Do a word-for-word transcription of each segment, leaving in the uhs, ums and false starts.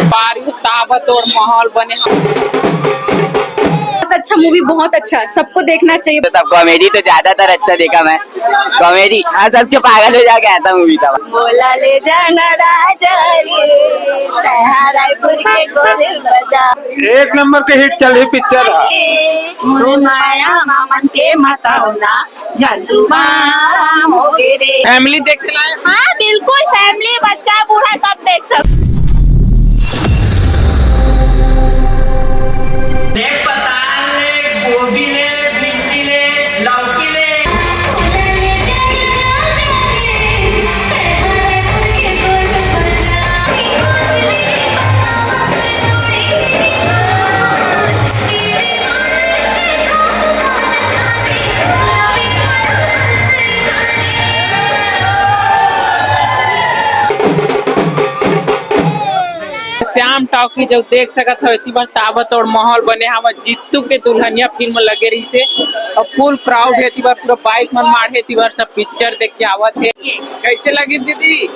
बारी ताबड़तोड़ माहौल बने। बहुत अच्छा मूवी, बहुत अच्छा, सबको देखना चाहिए। तो सब कॉमेडी तो ज्यादातर अच्छा देखा मैं, कॉमेडी हंस हंस के पागल हो जाएगा, ऐसा मूवी था। मोला ले जाना राजा रे, तैं हा रायपुर के गोल बाजार। एक नंबर के हिट चल रही पिक्चर है। मोर माया मा मन के मतौना, झंडू बाम हो गे रे। फैमिली देखे लायक। हाँ, बिल्कुल, फैमिली, बच्चा, बूढ़ा, सब देख सकते। ले पताल ले, गोभी ले, मिर्ची ले, लौकी ले। श्याम टॉकीज अउ देख सकत हव, एती बर ताबड़तोड़ माहौल बने हवय। जीतू के दुल्हनिया फिल्म लगे रहिसे अउ फुल क्राउड हे एती बर, पूरा बाइक मन माढ़े एती बर, सब पिक्चर देख के आवत हे। कैसे लगी दीदी?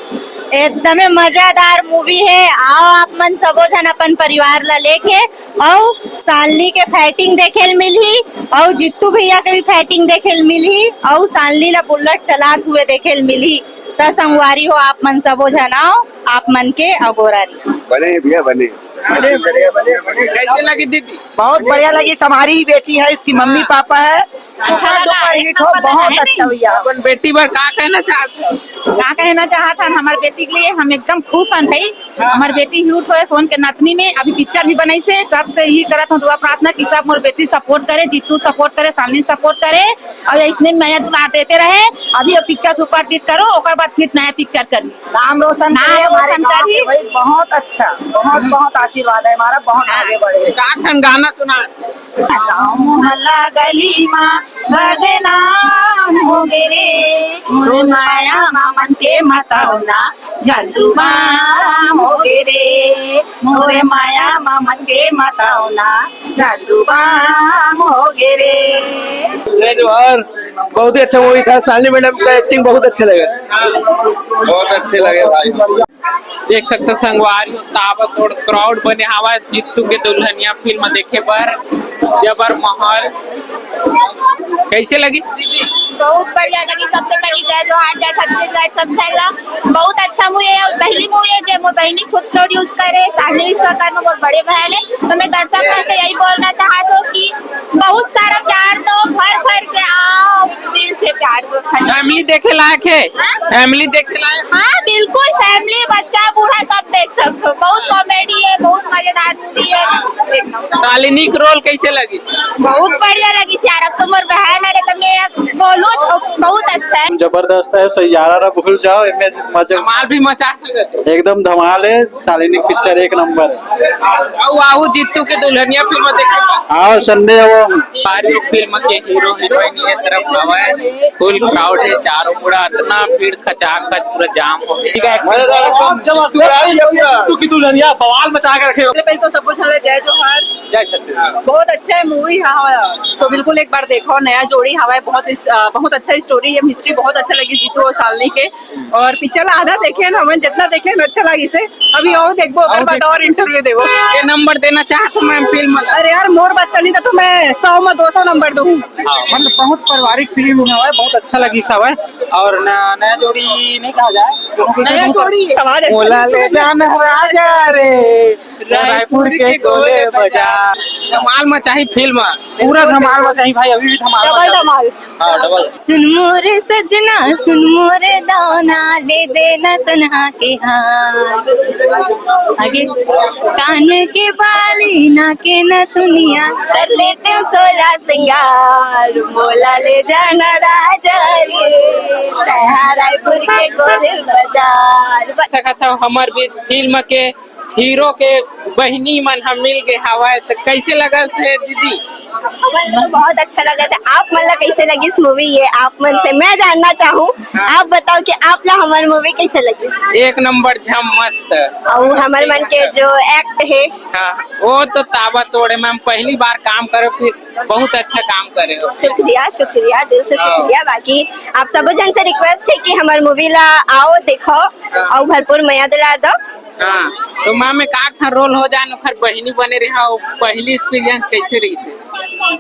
एकदमे मजेदार मूवी हे। आओ आप मन सबो झन अपन परिवार ला लेके, अउ सालनी के फाइटिंग देखे ल मिलही, अउ जीतू भैया के भी फाइटिंग देखे ल मिलही, अउ सालनी ला बुलेट चलात हुए देखे ल मिलही। त संगवारी हो, आप मन सबो झन आओ, आप मन के अगोरा रही। बने भैया, बने। बने, बने, बने, बने। कैसे लगी दीदी? बहुत बढ़िया लगी। हमारी ही बेटी है, इसकी मम्मी पापा है। अच्छा लगा, एक नंबर लगा, बहुत है अच्छा नहीं? भैया। अपन बेटी बर का कहना चाहत हो? का कहना चाहत हन, हमर बेटी के लिए हम एकदम खुश हन भाई। हमर बेटी हिट होए सोन के नतनी में, अभी पिक्चर भी बनइसे, सबसे यही करत हूँ दुआ प्रार्थना कि सब मोर बेटी सपोर्ट करे, जीतू सपोर्ट करे, सालनी सपोर्ट करे, अउ अइसने मया दुलार देते रहे। अभी वो पिक्चर सुपर हिट करो, ओकर बाद फिर नया पिक्चर करही। नाम रोशन नाम करे हमारे रोशन गाँव करही। के भाई, बहुत अच्छा, बहुत, हम्म। बहुत आशीर्वाद है हमारा, बहुत हाँ। आगे बढ़े। का ठन गाना सुना? गाँव मोहल्ला गली मा बदनाम हो गे रे, मोर माया मा मन के मतौना, झंडू बाम हो गे रे, मोर माया मा मन के मतौना, झंडू बाम हो गे रे। जय जोहार। बहुत ही अच्छा मूवी था। सालनी मैडम का एक्टिंग बहुत अच्छा लगा। बहुत अच्छे लगे भाई। देख सकते हो संगवारी हो, ताबड़तोड़ क्राउड बने हवा जीतू के दुल्हनिया फिल्म देखे बर। जबर माहौल। कैसे लगी दीदी? बहुत बढ़िया लगी। सबसे पहली जय जोहार, जय छत्तीसगढ़ सब झन ला। बहुत अच्छा मूवी है, पहली मूवी है जे मोर बहिनी खुद प्रोड्यूस करे, शालिनी विश्वकर्मा मोर बड़े बहन है, तो मैं दर्शक मन से यही बोलना चाहत हूँ कि बहुत सारा प्यार दो, भर भर के आओ, दिल से प्यार दो। फैमिली देखे लायक है? हाँ? फैमिली देखे लायक? हाँ, बिल्कुल, फैमिली, बच्चा, बूढ़ा, सब देख सकते हो। बहुत कॉमेडी है, बहुत मजेदार मूवी है। शालिनी के रोल कैसे लगी? बहुत बढ़िया लगी यार। अब तो मोर बहन है, तो मैं अब बोलूँ तो बहुत अच्छा है। जबरदस्त है, सैयारा रा भूल जाओ, एमे मजा। धमाल भी मचा सकत है। एकदम धमाल है, शालिनी पिक्चर एक नंबर है। आओ, आओ, जीतू के दुल्हनिया फिल्म देखे। आओ, संडे आओ। बारी फिल्म के हीरो हीरोइन ये तरफ हवय, फुल क्राउड है चारों मुड़ा, इतना भीड़ खचाखच पूरा जाम हो गया। मजेदार एकदम। जबरदस्त। जीतू की दुल्हनिया बवाल मचा के रखे हो। पहले तो सबको झन ला जय जोहार। जय छत्तीसगढ़। बहुत अच्छा है मूवी, हाँ, हाँ। तो बिल्कुल एक बार देखो, नया जोड़ी हवा है, बहुत इस, अ, बहुत अच्छा स्टोरी है, मिस्ट्री बहुत अच्छा लगी जीतू और सालनी के। और पिक्चर आधा देखे हैं हमन, जितना देखे हैं अच्छा लगी से। अभी और देखबो, ओकर बाद और इंटरव्यू देबो। ये नंबर देना चाहत हूँ मैं फिल्म में। अरे यार, मोर बस चली तो मैं सौ में दो सौ नंबर दूँ। हाँ, मतलब बहुत पारिवारिक फिल्म हवा है, बहुत अच्छा लगी सब है। और न-, नया जोड़ी नहीं कहा जाए, क्योंकि नया बहुत जोड़ी। सारे मोला ले जाना राजा रे, रायपुर के गोले बाजार। धमाल मचाही फिल्म। पूरा धमाल मचाही भाई, अभी भी धमाल डबल मचा। धमाल। हाँ, डबल। सुन मोरे सजना, सुन मोरे दाना, ले देना सोनहा के हार। आगे। कान के बाली, नाक के नथुनिया, कर लेते हो सोला सिंगार। मोला ले जाना राजा रे, तैं हा रायपुर के गोल बाजार। बस। सकत हव हमर बीच फिल्म के हीरो के बहिनी मन ह मिल गे हवय, त कइसे लगत हे दीदी? हमन ला तो बहुत अच्छा लगत हे। आप मन ला कइसे लगिस मूवी? ये आप मन से मैं जानना चाहूँ। हाँ। आप बताओ कि आप ला हमर मूवी कइसे लगिस? एक नंबर झम मस्त। अउ हमर मन के जो एक्ट हे। हाँ, वो तो ताबड़तोड़ हे। मैं पहली बार काम करे, फिर बहुत अच्छा काम करे हो। शुक्रिया, शुक्रिया, दिल से हाँ। शुक्रिया। बाकी आप सबो झन से रिक्वेस्ट हे कि हमर मूवी ला आओ, देखो, हाँ। अउ भरपूर मया दुलार दो। हाँ, तो मैम, एक आध ठन रोल हो जाए, ओखर बहिनी बने रहे हो, पहली एक्सपीरियंस कइसे रहिस हे?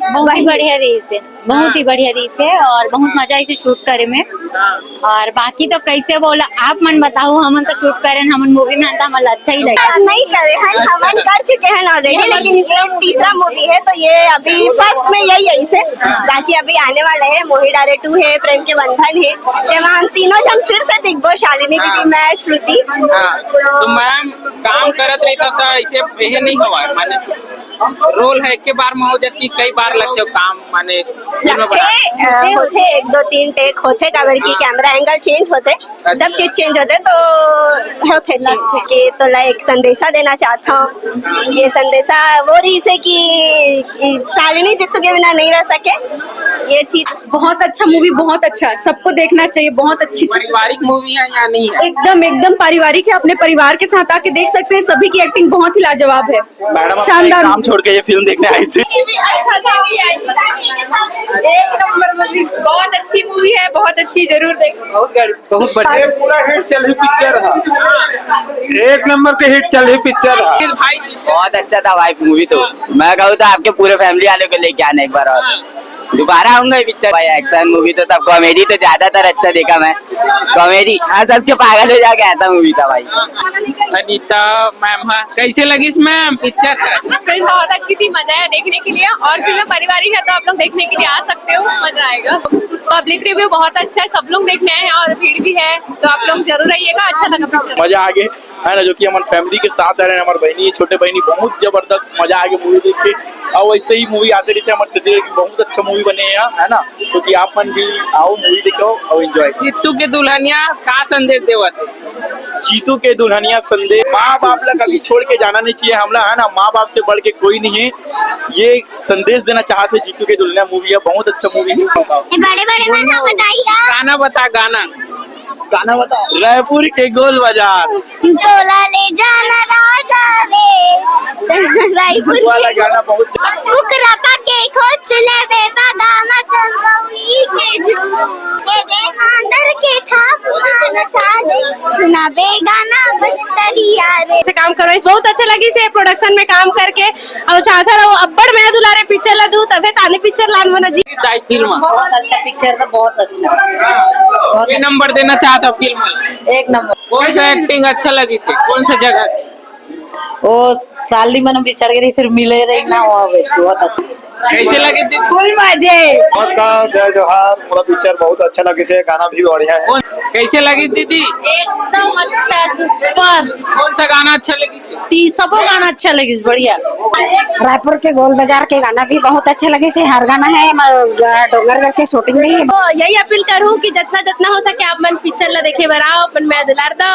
बहुत ही बढ़िया रहिस हे, बहुत ही बढ़िया रहिस हे और बहुत मजा आइस हे शूट करे में। हाँ। और बाकी तो कइसे बोला, आप मन बताओ, हमन तो शूट करेन, हमन मूवी में हन, त हमन ला अच्छा ही लगे। नहीं करे हन, हमन कर चुके हैं ऑलरेडी, लेकिन ये तीसरा मूवी है, तो ये अभी फर्स्ट में यही है इसे। हाँ। बाकी अभी आने वाला है, मोही डारे टू है, प्रेम के बंधन है, जेमा हम तीनों झन फिर से दिखबो, शालिनी दीदी, हाँ। मैं, श्रुति। हाँ, तो मैम, काम करत रही तो, तो ऐसे यही नहीं हुआ, माने रोल है एक के बार में हो जाती, कई बार लगते हो काम, माने दिन में लगथे, बना। अ, होथे, एक दो तीन टेक होथे, काबर कि हाँ। कैमरा एंगल चेंज होथे, अच्छा। सब चीज चेंज होथे, तो होथे चेंज। लगथे। कि तोला एक संदेशा देना चाहत हूँ, ये संदेशा वो रहिस हे कि, कि शालिनी जीतू के बिना नहीं रह सके, ये चीज। बहुत अच्छा मूवी, बहुत अच्छा, सबको देखना चाहिए, बहुत अच्छी चीज। पारिवारिक मूवी है या नहीं है? एकदम, एकदम पारिवारिक है, अपने परिवार के साथ आके देख सकते हैं, सभी की एक्टिंग बहुत ही लाजवाब है। मैडम अपना शानदार। काम छोड़ के ये फिल्म देखने आई थी। अच्छा था। एक नंबर मूवी, बहुत अच्छी मूवी है, बहुत अच्छी, जरूर देखें। बहुत गड़-, बहुत बढ़िया। ये पूरा हिट चल रही पिक्चर है, एक नंबर के हिट चल रही पिक्चर है। भाई, बहुत अच्छा था भाई मूवी तो। मैं कहूँ तो आपके पूरे फैमिली वालों को लेके आना एक बार और। दोबारा आऊंगा ये पिक्चर। भाई, एक्शन मूवी तो सब, कॉमेडी तो ज्यादातर अच्छा देखा मैं। कॉमेडी, हंस हंस के पागल हो जाएगा, ऐसा मूवी था भाई। अनिता मैम, हाँ, कैसे लगिस मैम पिक्चर? फिल्म बहुत अच्छी थी, मजा आया देखने के लिए, और फिल्म पारिवारिक है, तो आप लोग देखने के लिए आ सकते हो, मजा आएगा। पब्लिक रिव्यू बहुत अच्छा है, सब लोग देखने आए हैं और भीड़ भी है, तो आप लोग जरूर आइएगा, अच्छा लगा पिक्चर। मजा आ गया, है ना, जो कि हमन फैमिली के साथ आ रहे हैं, हमारे बहनी, छोटे बहनी, बहुत जबरदस्त मजा आ गया मूवी देख के। और वैसे ही मूवी आते रहते हैं हमारे छत्तीसगढ़ की, बहुत अच्छा मूवी बने हैं, है ना, तो कि आप मन भी आओ, मूवी देखो और एंजॉय। जीतू के दुल्हनिया का संदेश देवत हे? जीतू के दुल्हनिया संदेश, माँ बाप ला कभी छोड़ के जाना नहीं चाहिए हमला, है ना, माँ बाप से बढ़ के कोई नहीं है। ये संदेश देना चाहते हैं जीतू के दुल्हनिया मूवी है, बहुत अच्छा मूवी है। ये बड़े बड़े मन ह बताइएगा। गाना बता, गाना। गाना बता। रायपुर के गोल बाजार। तोला ले जाना राजा रे। रायपुर वाला के गाना बहुत कुकरा पाके खोच लेबे बादाम संगवी के झूम। के दे मांदर के थाप मान छा दे। सुनाबे गाना बस्तरिया रे। से काम करवाइस, बहुत अच्छा लगिस हे प्रोडक्शन में काम करके। अउ चाहत हंव अब्बड़ मया दुलारे पिक्चर ला दू, तभे ताने पिक्चर लान मना जी। दाई फिल्म। बहुत अच्छा पिक्चर था, बहुत अच्छा। बहुत एक नंबर देना चाहत हंव फिल्म। एक नंबर। कौन सा एक्टिंग अच्छा लगिस हे, कौन सा जगह? वो साली मन बिछड़ गई, फिर मिले रही ना, वो बहुत अच्छा। कैसे लगिस दीदी? फुल मजे। नमस्कार, जय जोहार। पूरा पिक्चर बहुत अच्छा लगिस हे, गाना भी बढ़िया है। कौन, कैसे लगिस दीदी? एकदम अच्छा, सुपर। कौन सा गाना अच्छा लगिस? ती-, सबो गाना अच्छा लगिस, बढ़िया। रायपुर के गोल बाजार के गाना भी बहुत अच्छा लगिस हे, हर गाना है, म-, डोंगरगढ़ के शूटिंग भी है। तो यही अपील करूँ कि जितना, जितना हो सके आप मन पिक्चर ला देखे बर आओ, अपन मया दुलार दो।